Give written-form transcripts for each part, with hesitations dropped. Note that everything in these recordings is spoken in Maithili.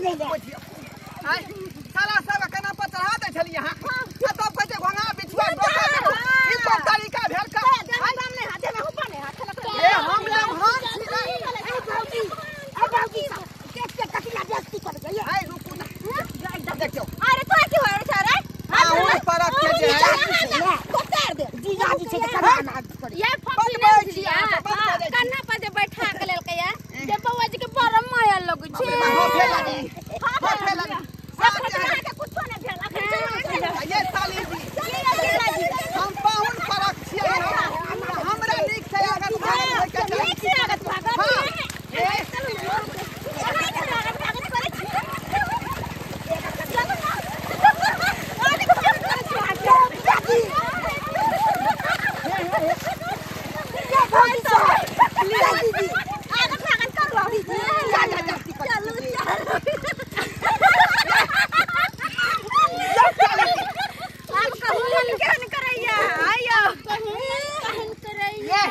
नहीं ले हाय साला सब कना पर चढ़ा दे छलिए हां आ तब कहै छै घोंघा बिछुआ डोका ई कोन तरीका भेल का सामने हाथे में हुपा नहीं हाथ लग ए हम लमहान छी ए भौजी ए भौजी देख के कथिला बेइज्जती कर गई हाय रुकू ना देखियो अरे तो की होय रे रे आ ओइ परक के जे है उतार दे जीजाजी छै त कना ना करे ये फफी नहीं बुझलियै कन्ना पर जे बैठा के लेलकै या जे बौआ जी के बड़ माया लगै छै होफे लागी होफे लागी अखन के कुछो नहीं भेल अखन चलू ये साली जी हम पाहुन परक छियै हमरा नीक से अगर भागत होय के चाही नीक से आगत भागत हां ए आगत भागत करै छी आगत भागत करू अभी जा जा जा चलू चलू आब कहू मन केहन करैया आइयो केहन करैया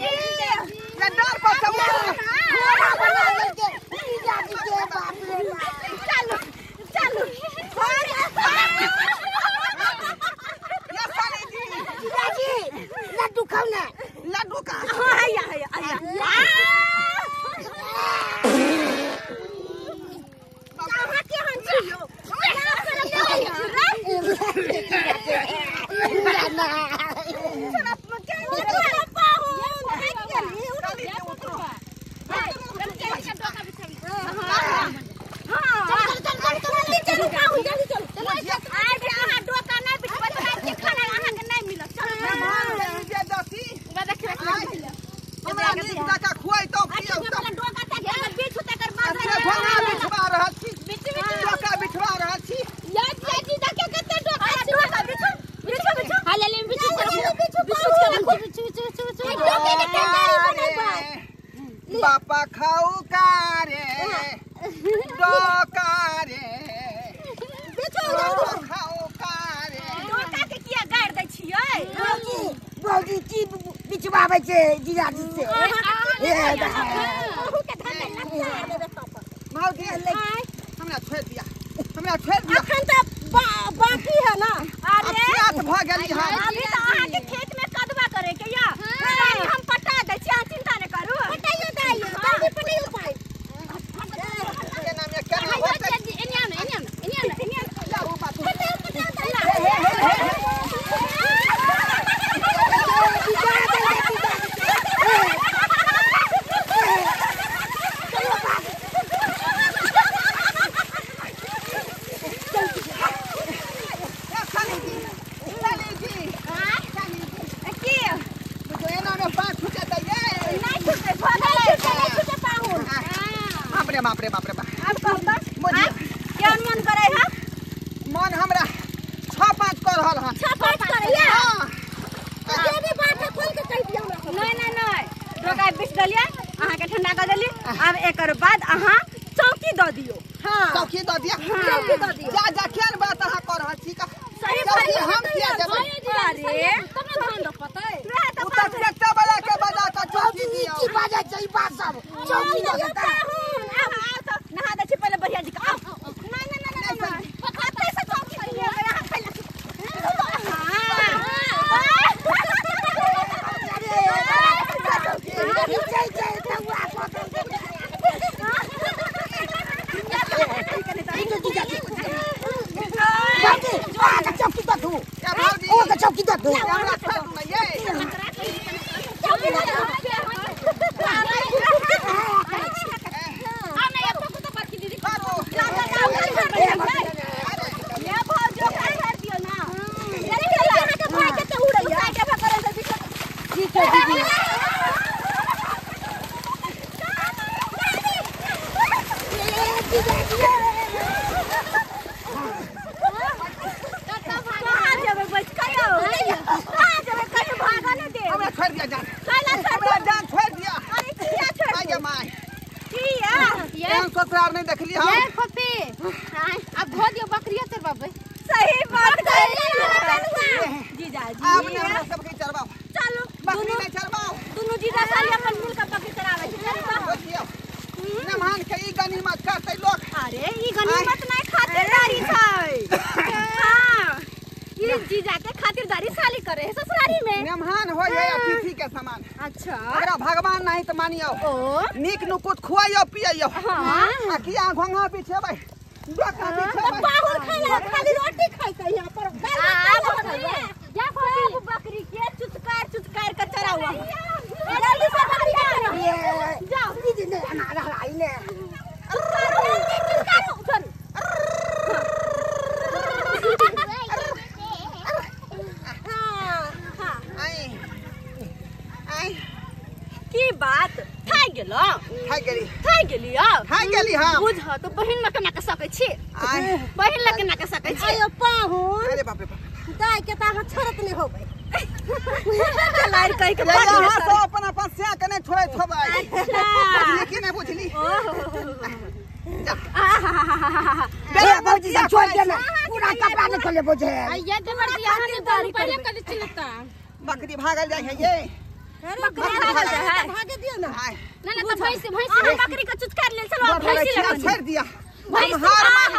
ये ये डर पर चमड़ा घोड़ा बना देलकै जीजाजी के बाप रे बाप चलू चलू ये साली जी जीजाजी लड्डू खाऊ ना लड्डू का हाँ आया आया आया अहाँ केहन छी यौ मेहमान के जे दसी हमरा नीक जकाँ खुआइतौ पियौतौ अच्छा घोंघा बिछवा रहल छी डोका बिछवा रहल छी अरे बापा खाऊ का रे डोका रे डोका खाऊ का रे भौजी भौजी की बिछवाबै छै जीजाजी से ए भौजी हमरा छोड़ि दिया हमरा छोड़ि दिया अखन तऽ बाकी है ना अब प्यास भऽ गेली हम अभी तऽ अहाँके खेत में कदवा करे के या पानी हम पटा दै छी अहाँ चिंता नहि करू पटाइयो दाइयो जल्दी पटाइयो पाइ केना मे केना होतै जाऊ बापू ए साली जी साली जी साली जी की बुझो एना मे पाँच छुटेतै ये नहि छूटे भऽ गेलै नहि छूटे पाहुन बाप रे बाप रे बाप रे बाप आब कहू तऽ मोदी। केहन मन करै है मन हमरा 6 5 कर रहल हन 6 5 करै या हाँ जे भी बात है खोल के कहि दियौ हमरा नहि नहि नहि डोका बिछ देलियै अहाँके ठंडा कऽ देली आब एकर बाद अहाँ चौकी दऽ दियौ हां चौकी दऽ दिया चौकी दऽ दियौ जा जा केहन बात अहाँ कर रहल छी का सही चौकी हम किया देबै अरे तब ना धान रोपतै वएह तऽ उ तऽ ट्रैक्टर वाला के बजा कऽ चौकी भौजी ई दियौ की बाजै छै ई बात सब चौकी दऽ देतै पाहुन आब आउ तऽ नहा दै छी पहिले बढ़िया जी के आउ नहि नहि नहि नहि नहि एतै से चौकी दियौ अहाँ खाइ अरे छै छै तौआ कऽ देलकै ई तो जीजाजी भौजी अहाँके चौकी दऽ दू ए भौजी ओ के चौकी दऽ दू हमरा छोड़ि दू ना ये करू ठीक छै दीदी ए जीजाजी हमरा छोड़ि दिया जान हमरा जान छोड़ि दिया आइ गे माय एहन ससुरार नहि देखली हम ये फफी अब धो दियो बकरियो चरबाबै सही बात कहलियै जीजाजी आब ने हमरा सबके चरबाउ चलू बकरी नहि चरबाउ दुनू जीजा साली अपन मिल के बकरी चराबै छै चलू बुझलियौ नमहान के ई गनीमत करतै लोक अरे ई गनी करे है ससुरारी में मेहमान होय है अतिथि के समान। अच्छा अगर भगवान नहीं तो मानियो ओ नीक नुकुत खुआइयो पियाइयो। हां आ की आ घोंघा पीछे भाई डोका पीछे भाई पाहुन खाला खाली रोटी खाइते यहां पर या सब बकरी के चुचकार चुचकार के चरावा जल्दी से बकरी के जाओ दीदी ने हमारा लाई ने चुचकारो चल। हां आई आई की बात थाक गेलो थाक गेली थाक गेली थाक गेली। हां बुझ तो बहिन लग केना के सकै छी बहिन लग केना के सकै छी। आयो पाहुन अरे बाप रे बाप दाइ के त अहाँ छोड़त नहीं होबै लार कहि के पकड़ हां सब अपन अपन से के नहीं छोड़ै छोबै। अच्छा बुझली कि नहीं बुझली? जा ए भौजी से छोड़ दे ना पूरा कपड़ा नहीं खोले बुझे। आइया देवर जी अहाँ ने दारू पहिले कदे चिलता बकरी भागल जाय है ये बकरी भागल जाय है भागे दियो ना। ना ना तो भैंस भैंस अहाँ बकरी के चुचकार लेल चलो भैंसी लग छोड़ दिया भैंस हार मान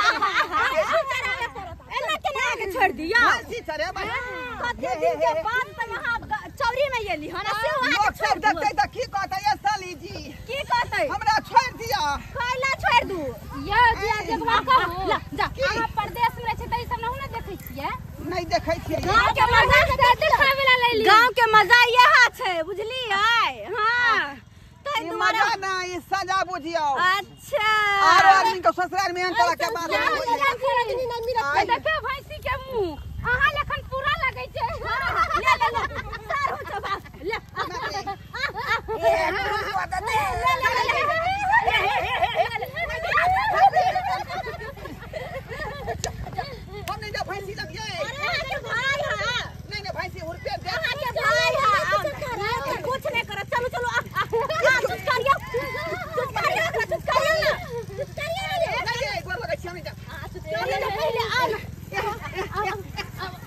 एना केना के छोड़ दिया भैंसी चरे भाई कते दिन के बाद त यहाँ चौरी में एली हन से वहां लोग सब देखते त की कहतै ये साली जी की कहतै हमरा छोड़ दिया खैला छोड़ दू यो जी आज एक बार कहू ला जा अहाँ परदेश में रहै छै त ई सब नहु ने देखै छियै। नहीं देखै छियै गांव के मजा देखावे ला लेली गांव के मजा यह छै बुझलियै। हां तै दुआरे मजा ना ई सजा बुझियो। अच्छा आर आदमी के ससुराल में अंतरा के बात होय। देखियो भैंसी के मुंह अहाँ लखन पूरा लगै छै। ले ले ले सार हो चबा ले ए ले ले ले हम नहीं जा भैंसी लग ये। अरे अहाँ के भाई हां नहीं नहीं भैंसी हुरपे दे अहाँ के भाई हां कुछ नहीं करत। चलो चलो आ चुचकारियो चुचकारियो एकरा चुचकारियो ना चुचकारियो नहीं ये गोर लगै छी हम नहीं जा आ चुचकारियो ना पहिले आ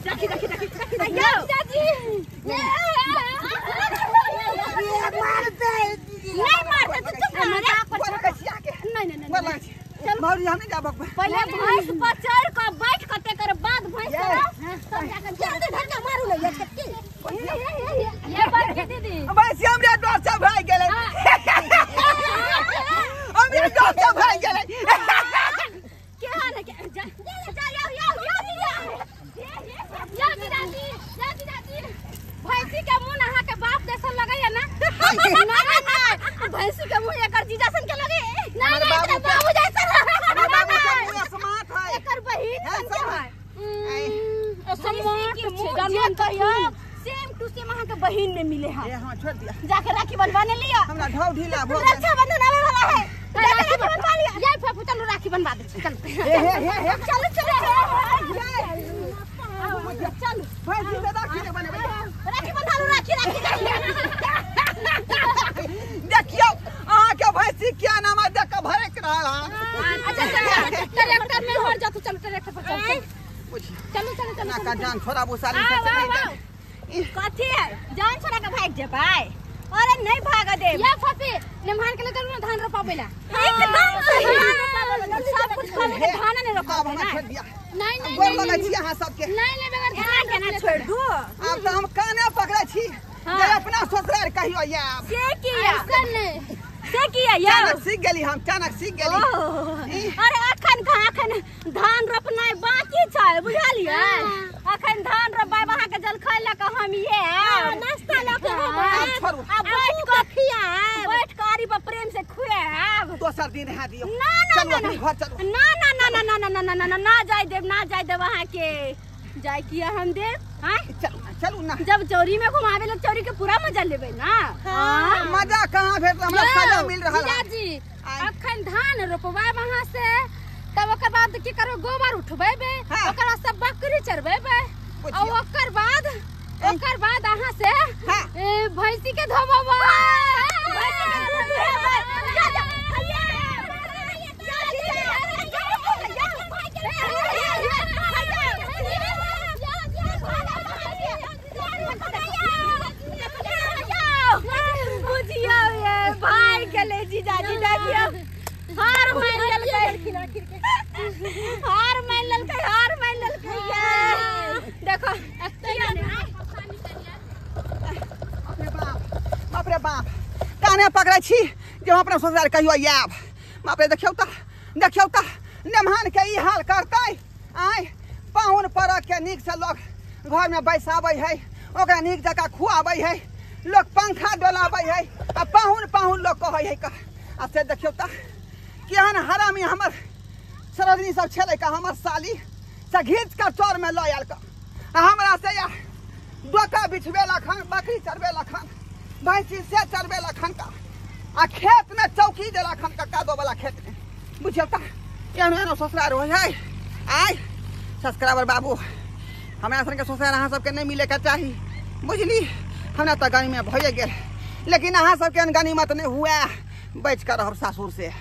रखी रखी रखी रखी यो चाची ये मारते नहीं मारते तू चुप रह रे। गोर लगै छी आके नहीं नहीं गोर लगै छी भौजी हम नहीं जा बक पहले भैंस पर चढ़ के बैठ के तेकर बाद भैंस तब जाके जल्दी धक्का मारू ले ये की ये बड़की दीदी बस हमरा डर से भाग गेलै हमरा डर से भाग गेलै के हाल है के जा जा यो यो यो दीदी या दादी या दादी भैंसी के मुंह अहाँ के बाप जैसा लगैया ना। ना ना ना भैंसी के मुंह एकर जीजा सन के लगे ना ना एकर बाबू जैसा हमर बाबू के मुंह स्मार्ट है एकर बहिन सन के है स्मार्ट के मुंह जे कहियो सेम टू सेम अहाँ के बहिन में मिले है। ए हां छोड़ दिया जाके राखी बनवाने लिया हमरा ढाव ढीला भो गेल। रक्षाबंधन आवे वाला है जाके राखी बनवा लिया। या फूफू चलो राखी बनवा दे चल हे हे हे हे चलो चलो चलो भैंसी से राखी नहीं बनेबै। राखी बंधा लो राखी राखी देखियो अहाँ के भैंसी क्या नाम है देख के भड़क रहल है। अच्छा चल ट्रैक्टर में हर जा तू चल ट्रैक्टर पर चल चलो चलो चलो ना का जान छोड़ा बुसाली से नहीं कथी है जान छोड़ा के भाग जेबै। अरे नहीं भाग दे या फफी निमहान के चलू ना धान रोपाबेला एकदम सही सब कुछ खा के धान नहीं रोपाबे ना। नहीं नहीं गोर लगै छी अहाँ सबके। नहीं नहीं बगैर धान केना छोड़ दू आब त हम काने पकड़ै छी जे अपना ससुराल कहियो आब से किया ऐसा से किया यौ चाणक सीख गेली हम चाणक सीख गेली। अरे अखन अखन धान रोपनाइ बाकी छै बुझलियै। अखन धान रोपाब अहाँ के जलखै लऽ के हम ये नाश्ता लऽ के आ बैठ के खियाब बैठ के आरी पर प्रेम से खुआब दोसर दिन है दियो। ना ना चलू अपनी घर चलू। ना ना ना ना ना ना ना ना ना ना जाय देब ना जाय देब अहाँ के जाय किया हम देब। हां चलू ना चलू ना जब चौरी में घुमावे ला चौरी के पूरा मजा लेबै ना। हां मजा कहां भेटल हमरा सजा मिल रहल है। जीजाजी अखन धान रोपवाब अहाँ से तब ओकर बाद की करब गोबर उठबेबे ओकर बाद सब बकरी चरबेबे और ओकर बाद अहाँ से भैंसी के धोबब भैंसी के दूध दुहेबै। जा जा बुझियो ये भाई गेलै जीजाजी देखियो हार मान लेलकै हार मान लेलकै हार मान लेलकै ये देखो। बाप रे बाप काने पकड़ै छी जे हम अपना ससुराल कहियो आयब। बाप रे देखियौ तऽ देखियौ तऽ नेमहान के ई हाल करतै। आँय पाहुन परक के नीक से लोग घर में बैसाबै है, ओकरा नीक जकाँ खुआबै है, लोग पंखा डोलाबै है आ पाहुन पाहुन लोग कहै है। आ से देखियौ तऽ केहन हरामी हमर सरोजनी सब छलै का, हमर साली से घीच कऽ चोर में लऽ आयल का आ हमरा से या डोका बिछबेलक हन, बकरी चरबेलक हन, भैंसी से चरबेलक हन का आ खेत में चौकी देलक हन का, कादो वाला खेत में। बुझियौ तऽ एहन एहन ससुराल होइ है। आय सब्सक्राइबर बाबू, हमरा सनके ससुराल अहाँ सबके नहि मिलैके चाही बुझली। हमरा तऽ गनीमे भइए गेल, लेकिन अहाँ सबके गनीमत नहि हुए, बचि कऽ रहब सासुर से।